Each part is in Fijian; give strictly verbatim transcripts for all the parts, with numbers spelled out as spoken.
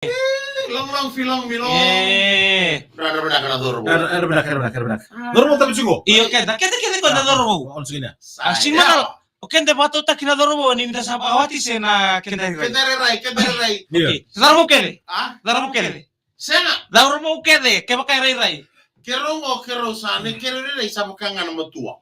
Long, long, filong, milong. E. Era vinaka na cauravou. Era, era vinaka, era vinaka, era vinaka. Cauravou, tama tiko. Io, keda, keda, keda, keda, cauravou. Sa, a, sing, ia. Macala, o keda vakatautaki na cauravou, ni da sa vakawati se na keda rairai. Keda rairai, keda rairai. Io. Okay. Cauravou kece. A? Cauravou kece. Sega. Cauravou kece, kevaka e rairai. Keirau qo, keirau sa, ne keirau rairai sa vaka ga na matua.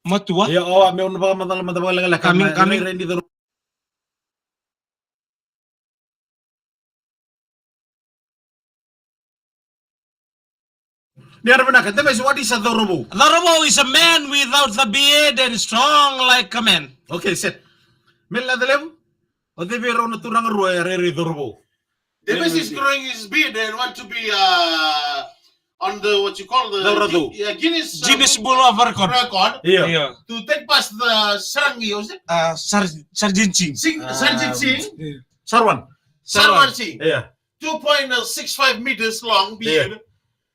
Matua? Io, o, a, meu na vakamacala mada vakalekaleka. Coming, coming. Rairai ni cauravou. Ni era vinaka, Demesi, what is a cauravou? Cauravou is a man without the beard and strong like a man. Okay, set. Mele Levu, o cei vei rau na turaga rua e rairai cauravou? Demesi is growing his beard and want to be, uh, on the, what you call the Cauravou. Gui-, yeah, Guinness, uh, Guinness Book Book of Record. Record. Io. Io. To take past the Sarangi, was it? Uh, Sar-, Sarjit Singh. Singh, um, Sarjit Singh. Io. Sarwan. Sarwan. Sarwan Singh. Io. Two point six five meters long beard. Io.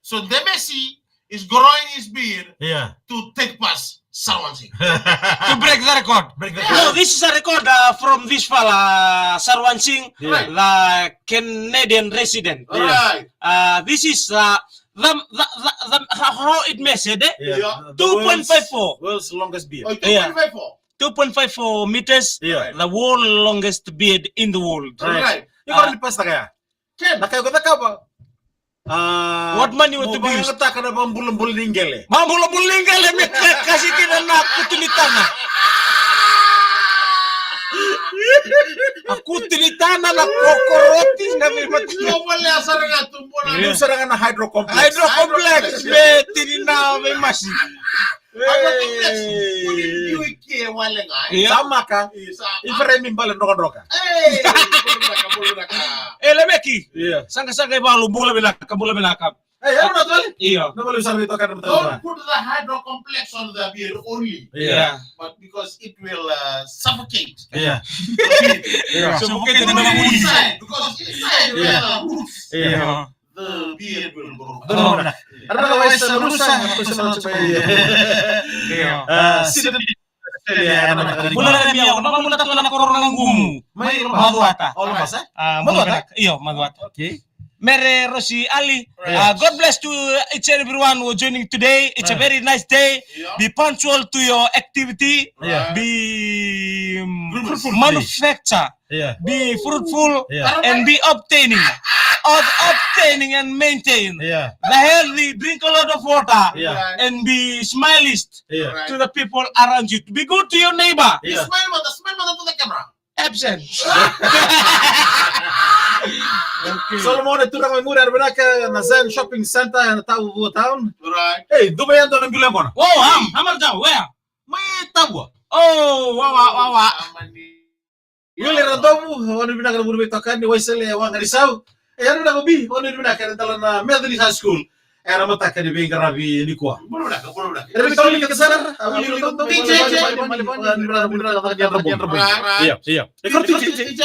So Demesi is growing his beard, io, to take past Sarwan Singh. To break the record. Break the record. No, this is a record, uh, from this fella, Sarwan Singh, io, right, the Canadian resident. Io. Right. Uh, this is, uh, the, the, the, the, how, how it measured, eh? Io. Io. The world's, two point five four. World's longest beard. Oh, io, two point five four. Two point five four meters, io, the world longest beard in the world. Right. Right. Io, uh, ni pasta kaya. Ken. Na ka au cakava. Ah, what money were to be used? Mo vakayagataka na vabulabula ni qele. Vabulabula ni qele me ka-, kasi kina na kutu ni tana. A kutu ni tana, na kokoroti, na veimata. Io, vale, a sara ga tu, mo na. Io. Sara ga na hydro complex. Hydro complex, me tini na veimasi. Hydro complex. Hey. Kuni biu i ke wale ga, eh? Io. Sa maka. Io, sa maka. I Feremi bale drokadroka. Hey, bula vinaka, bula vinaka. E, Lemeki. Io. Saqasaqa e valu, bula vinaka, bula vinaka. Hey, e, na tale? Io. Na vale sa veitokani na tale. Don't put the hydro complex on the beard only. Io. Io. But because it will, uh, suffocate. Io. Io. Suffocate the beard inside, because inside, io, where the roots. Io. Io. The beard will grow. Io. Era na wai sa rusa, rusa na rusa. Io. Ah, sida. Bula vinaka, na bula tu na koro na gumu. Mai Macuata. O, Labasa? Ah, Macuata? Bula vinaka. Io, Macuata. Okay. Mere Rosi Ali. Right. Ah, God bless to each and everyone who are joining today. It's a, ah, very nice day. Io. Be punctual to your activity. Io. Right. Be, um, fruitful today. Manufacture. Yeah. Be fruitful, yeah, and be obtaining. Ob-, obtaining and maintain, yeah, the healthy, drink a lot of water, yeah, and be smilest, yeah, to the people around you. Be good to your neighbor. Yeah. Smile mada, smile mada to the camera. Absent. Okay. Solomon, e turaga mai muri, era vinaka, na Zen Shopping Center, ena Tavua town. Right. Hey, dua mai e dua na bilo e gona. Oh, am, am, am, where? Mai Tavua. Oh, wawa, wawa. Wili Radovu, o ni vinaka na vuniveitokani, Waisale Waqanisau. E, era vinaka Bi, o ni vinaka, era dala na Methodist High School. Era mataka ni veiqaravi nikua. Bula vinaka, bula vinaka. Era veiqaravi nikua sara, a wili Radovu. Io, io. E koro T J.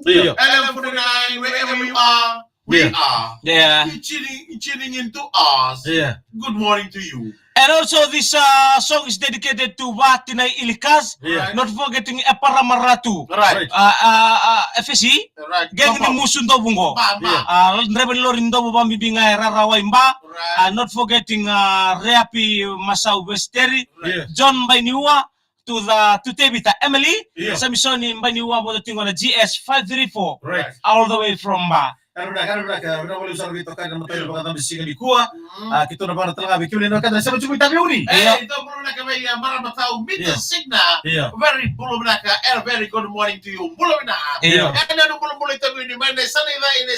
Io. L M forty-nine, wherever you are. We are. Yeah. You're tuning, tuning into us. Yeah. Good morning to you. And also this, uh, song is dedicated to Vatinai Ilikas. Yeah. Not forgetting Epara Maratu. Right. Uh, uh, uh, F S C. Right. Gang ni Musu Dovu qo. Ba, ba. Yeah. Uh, draiva ni lori ni Dovu vakabibi ga e Rarawai Ba. Right. Uh, not forgetting, uh, Reapi Masau Vesiteri. Right. Yeah. John Bainiua. To the, to Tevita, Emily, yeah, Samisoni Bainiua, vo tiko na G S five three four. Right. All the way from Ba. Era vinaka, era vinaka, era vinaka vakalevu sara veitokani na mataka ni vakacabe siga nikua. Mm. A, keitou na vakaraitaka tale ga vei kemuni na wekada na sema tiko mai Taveuni. E, keitou bula vinaka vei, a, marama tau Mita Signa. Yeah. Very bula vinaka, and a very good morning to you. Bula vinaka. Yeah. E, na bulabula i Taveuni, mai na Sanaira, i na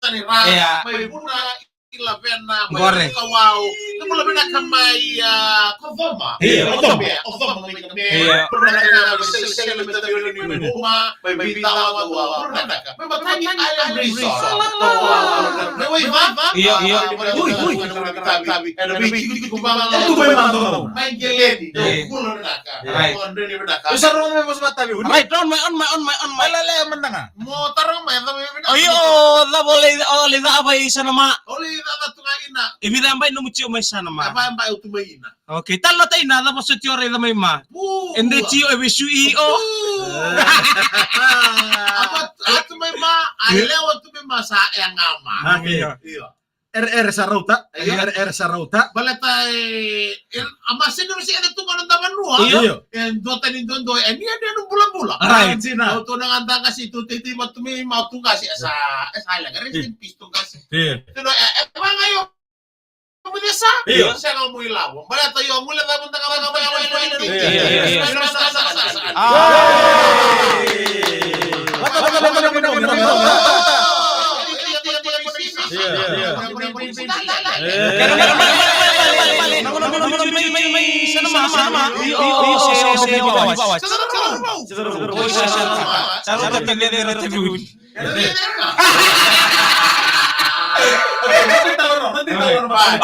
Sanaira, yeah, mai Vuna, i Lavena, mai Qore. Kawau. Na bula vinaka mai, a, Kocoma. Io, Kocoma. Kocoma mai Kame. Io. Bula vinaka mai Selesele, mai Taveuni, mai Vuma, mai Vitawa, Vua, bula vinaka. Mai Matagi Island Resort. Mai Waivava. Io, io. Ui, ui. Ena veitikotiko vakaoqo. Tu mai Madono. Mai Qeleni. Io. Bula vinaka. Right. Right, on my, on my, on my, on my. Lele, mandaga. Mo taro mai, cava e vinaka? Oi, o cava o lai, o lai cava i Sanama? O lai cava tu ga ina? E vica bai nomu tio mai Sanama? E bai bai tu mai ina. Okay, talo ta ina, cava soti o raica mai ma? Pu. E de tio e vesu i o. Pu. Apa, a tu mai ma, a lewa tu mai ma sa e a ga ma. Ake. Io. Ere, ere sa rauta. Io. Ere, ere sa rauta. Baleta e, e, a masini masi e tu ga na dava nua. Io. E dua tani dua dua, e ni a ni anu bulabula. Right. Sina. Au tu na ga da qasi tu titi ma tu mai ma tu qasi, e sa, e sa leqa, rest in peace tu qasi. Io. Tu no, e, e, vanga io. Io. Sega mo ilavo. Baleta io, mule cava da cava, cava, cava, cava, cava. Io, io, io, io.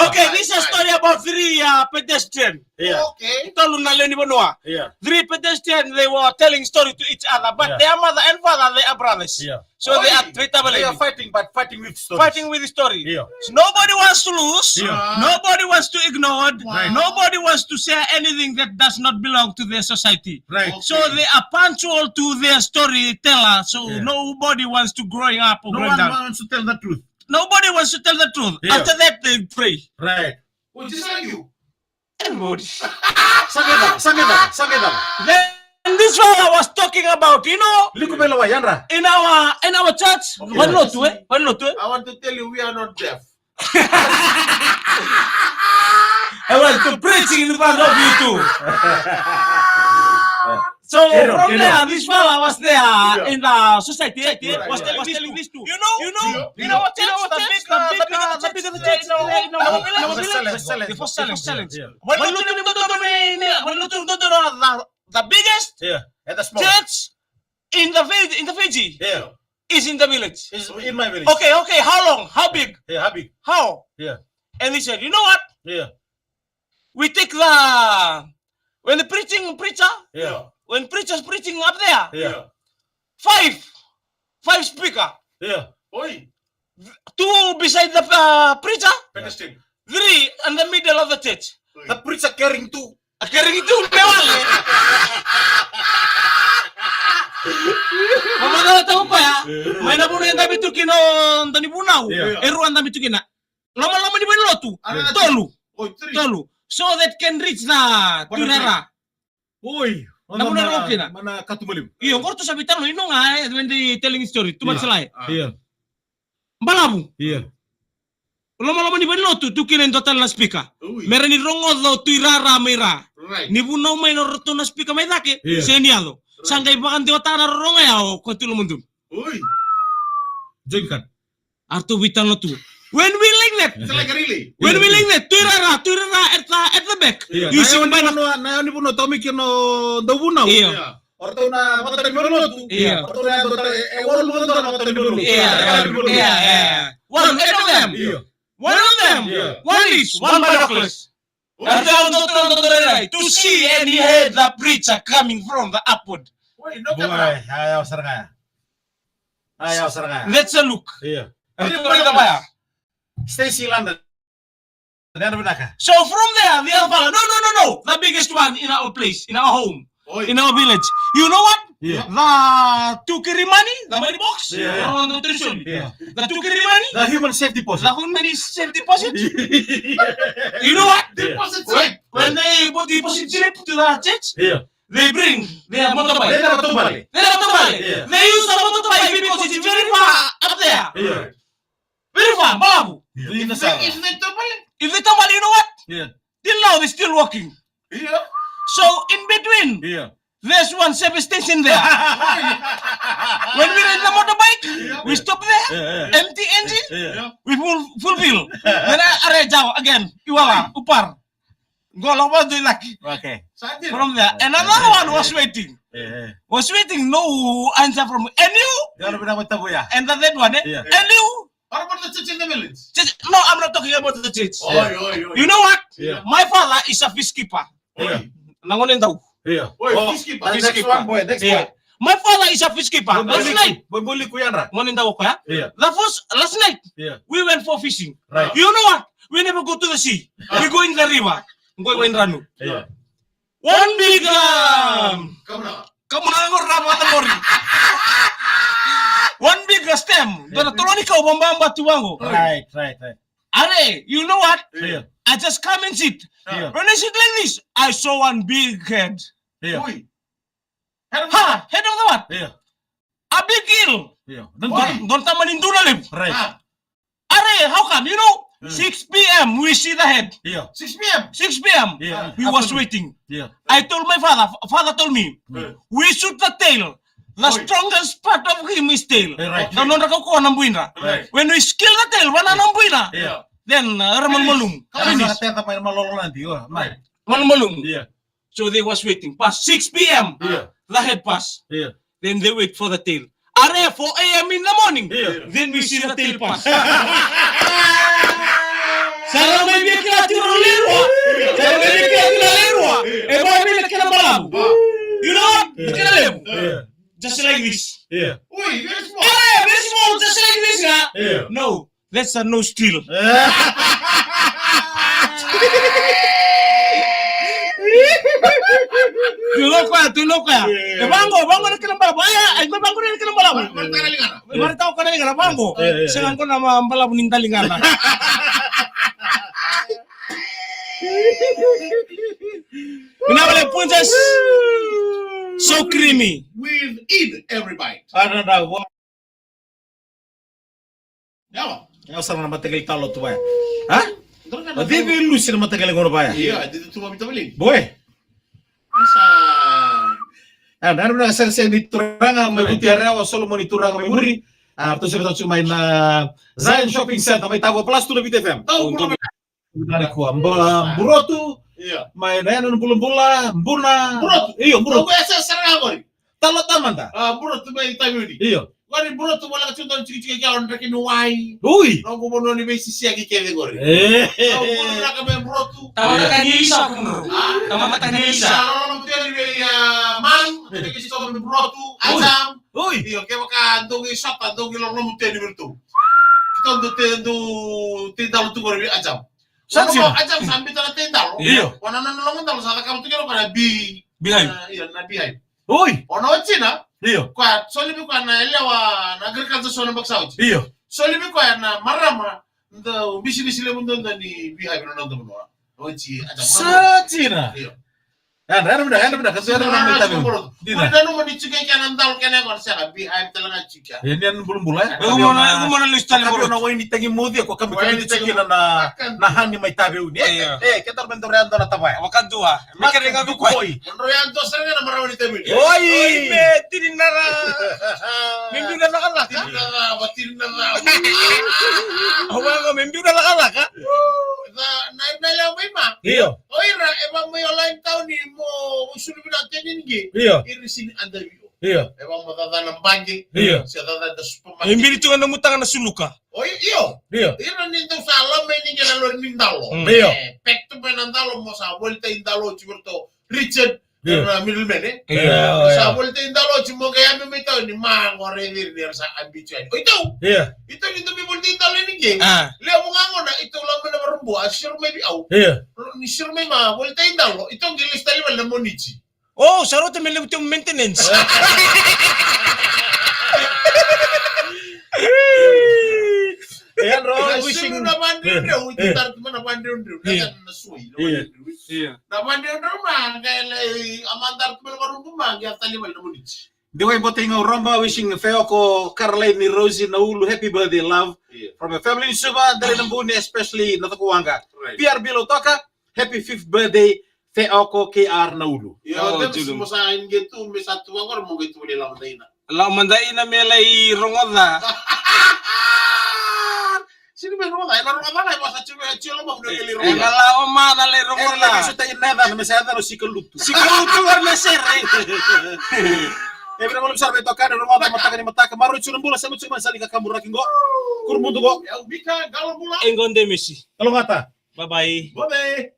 Okay, this is a story about three uh, pedestrian. Yeah. Okay. Tolu na lewe ni vanua. Yeah. Three pedestrian, they were telling story to each other, but yeah, their mother and father, they are brothers. Yeah. So they are three tavaleni. They are fighting, but fighting with stories. Fighting with story. Yeah. So nobody wants to lose. Yeah. Nobody wants to ignored. Right. Nobody wants to share anything that does not belong to their society. Right. So they are punctual to their storyteller. So yeah, nobody wants to growing up or no growing one down. Wants to tell the truth. Nobody wants to tell the truth. Yeah. After that, they pray. Right. Well, just like you. Everybody. Sangita, sangita, sangita. Then this fellow was talking about, you know, Liku Bela wa yandra. In our, in our church, yeah, one not two, eh? One not two, eh? I want to tell you, we are not deaf. I was to preaching in front of you too. So from there, this fellow was there in the society, eh? Right. Was telling this too. You know, you know, you know what? The big, the big, the big, the church in our village. The first challenge. Yeah. When you look at the, the biggest, yeah, and the small church in the village, in the Fiji, yeah, is in the village. Is in my village. Okay, okay. How long? How big? Yeah, how big? How? Yeah. And he said, you know what? Yeah. We take the, when the preaching preacher, yeah, when preachers preaching up there, yeah, five, five speaker. Yeah. Oi. Two beside the uh, preacher. Interesting. Three in the middle of the church. Oi. The preacher carrying two. Carrying two me wale. Mama na tau koya. Mai na vunau e dabe tu kina o dau ni vunau. Yeah. E rua dabe tu kina. Lomaloma ni vale ni lotu. Tolu. Tolu. So that can reach the Tuirara. Oi. Na vunau e lotu kina. Mana katu maliu. Io, qori tu sa veitalanoa, io ga, eh, when they telling story, too much lie. Io. Balavu. Io. Lomaloma ni vale ni lotu, tu kina e dua tale na speaker. Oi. Me ra ni rogoca o Tuirara mai ra. Right. Ni vunau mai na ratou na speaker mai cake, se ni yaco. Right. Sa qai vakadewataka na rorogo ya o koya tu lomadonu. Oi. Join card. Aratou veitalanoa tu. When we like that. It's like a relay. When we like that. Tuirara, Tuirara at the, at the back. Io. You see na yawa ni vunau, na yawa ni vunau, tau mai kina o dau vunau. Io. Oratou na vata ni vale ni lotu. Io. Oratou na yawa ni vunau, e walu vata na vata ni vale ni lotu. Io, io, io. One, eight of them. Io. One of them. Io. One is, one binoculars. Oratou na dodonu, dodonu, dodonu, to see and hear the preacher coming from the upward. Boy, no camera. Boy, aya, sara ga. Aya, sara ga. That's a look. Io. Stacy London. Nena vinaka. So from there, the other fellow, no, no, no, no. The biggest one in our place, in our home, oi, in our village. You know what? Yeah. The two kiri money, the money box. Yeah, yeah. Around the treasury. Yeah. The two kiri money. The human safe deposit. The human safe deposit. You know what? Yeah. Deposit slip. When, when they put deposit slip to the church, yeah, they bring their motorbike. They never tombale. They never tombale. Yeah. They use the motorbike because it's very far up there. Yeah. Very far, balavu. Yeah. If they, if they tombale, if they tombale, you know what? Yeah. Till now, they're still walking. Yeah. So, in between, yeah, there's one service station there. When we ride the motorbike, yeah, we stop there, yeah, yeah, empty engine, yeah, we full, fulfill. Then I, I ride out again. Iwala, Upar. Go along with the lucky. Okay. From there, another one was waiting. Yeah, yeah. Was waiting, no answer from any. And the third one, eh? Yeah. Any. What about the church in the village? Church, no, I'm not talking about the church. Oh, yeah, yeah, yeah. You know what? Yeah. My father is a fish keeper. Yeah. Na gone dau. Yeah. Oi, oh, fish keeper. Fish keeper. Next one, boy, next one. My father is a fish keeper. Last night. Boy, boy, Liku yandra. Gone dau o koya. Yeah. The first, last night, yeah, we went for fishing. Right. You know what? We never go to the sea. Ah. We go in the river. Go in Ranu. Yeah. One big, um, camera. Kamu na qori, rava na qori. One big stem. Dua na tolo ni kau vababa tu vaqo. Right, right, right. Are, you know what? Yeah. I just come and sit. Yeah. When I sit like this, I saw one big head. Yeah. Ui. Head of the what? Head of the what? Yeah. A big eel. Yeah. Dua na tamani dua na levu. Right. Ah. Are, how come? You know, mm, six p m we see the head. Yeah. Six p m? Six p m. Yeah. We was waiting. Yeah. I told my father, f-, father told me, mm, we shoot the tail. The strongest part of him is tail. Yeah, right. Na nodra kaukauwa na buidra. Right. When we kill the tail, vana na buidra. Yeah. Then, uh, era malumalumu. Finish. Malumalumu. Yeah. So they was waiting. Past six p m, yeah, the head pass. Yeah. Then they wait for the tail. Are, four a m in the morning. Yeah. Then we see the tail pass. Sa ra mai via kila tiko na lewa. Sa ra mai via kila tiko na lewa. E mai via kila balavu. You know what? Yeah. Kila lewa. Yeah. Just like this. Yeah. Ui, very small. Are, very small, just like this, huh? Yeah. No. That's a no steal. Tui lokoya, tui lokoya. E vaqo, vaqo na kena balavu. Aya, e vaqo na kena balavu. Mara tau kana ligana, vaqo. Sega qo na balavu ni daligana. Vinaka vale punjas. So creamy. With it, everybody. Yawa. Yawa sara na mataqali talo tu vaya. Ha? O cici lusi na mataqali gauna vaya. Ia, cici tu vaya vita vale. Boy. Sa. A, na nuna sa se ni turaga mai Vuti Arewa, Solomoni turaga mai muri. A, tu se vita tu mai na Zion Shopping Center, mai tavo plus tu na Vita F M. Tau, Nani kua, mba, burotu. Ia. Mai na yanu bulabula, buna. Burotu. Io, burotu. Au e sa sara qori. Talo tamada. A, burotu mai Taveuni. Io. Qori burotu mo laka tu dau tikitiki kia on raki ni wai. Ui. Noqu vanua ni veisisiaki kece qori. E. Au burotu raka mai burotu. Tamata ni isa kundru. A. Tamata ni isa. Sa lolo mo teli vei, a, man. Teli ki sitoka ni burotu. Ui. Ajam. Ui. Io, kevaka dou qai sota, dou qai lolo mo teli vei tu. Kitou dou te, dou te dalo tu qori vei ajam. Sa dina. Ajam sa biuta na tei dalo. Io. Wana nona lomadalo sa cakava tu kina o koya na bi-, beehive. Na, io, na beehive. Oi. Ona oti na. Io. Koya, soli vei koya na yalewa na agriculture sa na baka sa oti. Io. Soli vei koya na marama, na bisinisi levu duadua ni beehive na noda vanua. Oti, ajam. Sa dina. Io. Yadra, yadra vinaka, yadra vinaka, yadra vinaka mai Taveuni. Dina. Ui, nanuma ni tiko i kea na dalo kena yaqona sega, beehive tale ga tiko i kea. E, ni yanu bulabula, e? Io, na, io, na lesu tale. Kabi na wai ni tagi moce, ko kabi, kabi tiko kina na, na hani mai Taveuni. E, e, keda mai doro yadua na tavaya. Vakadua. Me kere ga dukoi. Doro yadua sara ga na marama ni Taveuni. Oi! Oi, me tini na ra. Me biu na lakalaka. Tini na ra, va tini na ra. Au vaka me biu na lakalaka. Na, na, na lewa mai ma. Io. O ira e va mai o lai tauni mo sulu vinaka teni ni qi. Io. Ira sini adavi o. Io. E va mo caca na baqe. Io. Se caca na supermarket. E bili tu na mutaka na suluka. O i-, io. Io. Ira ni dau sa lama ni qi na lori ni dalo. Mm. Io. E, pek tu mai na dalo mo sa voli tai dalo ti virato Richard. Io. Na middleman, e? Io, io. Sa voli tai dalo ti mo qai yame mai tauni ma qo raici ira ni ra sa abiti yani. O i tau. Io. I tau ni dau mai voli tai dalo ni qi. A. Levu ga gona, i tau lama na varabua, a siro mai vei au. Io. Ni siro mai ma voli tai dalo, i tau qai lesu tale vale na Moniti. O, sa rauta me levu teu maintenance. E, yadra, wishing. Na sulu na vadrevudrevu, e, e, tara tu mai na vadrevudrevu. E. Na sui, na vadrevudrevu. Io. Na vadrevudrevu ma, qai lai, a ma tara tu mai na varubu ma, qai tale vale na Moniti. Diwai Botei Gau Roba, wishing Feoko, Caroline ni Rosie Naulu, happy birthday, love. Io. From a family in Suva, Delainabuni, especially Natakuwaqa. Right. P R B Lautoka, happy fifth birthday, Feoko K R Naulu. Io, o, James, mo sa in qai tu, me sa tu vaqori mo qai tu vale lako mada ina. Lako mada ina me lai rogoca. Sini me rogoca, ena rogoca ga, e vosa tu me tio loma mo qai lai rogoca. Ena lako ma na lai rogoca. Ena lai suta ina yacana, me sa yacana o Sikalutu. Sikalutu qori na sere. E vira, gole sara vei toka, rogoca mataka ni mataka. Maroroi tu na bula, sema tu mai sa lika kaburaki qo. Kurumudu qo. Au bika, galo bula. E qo Demesi. Kalougata. Bye bye. Bye bye.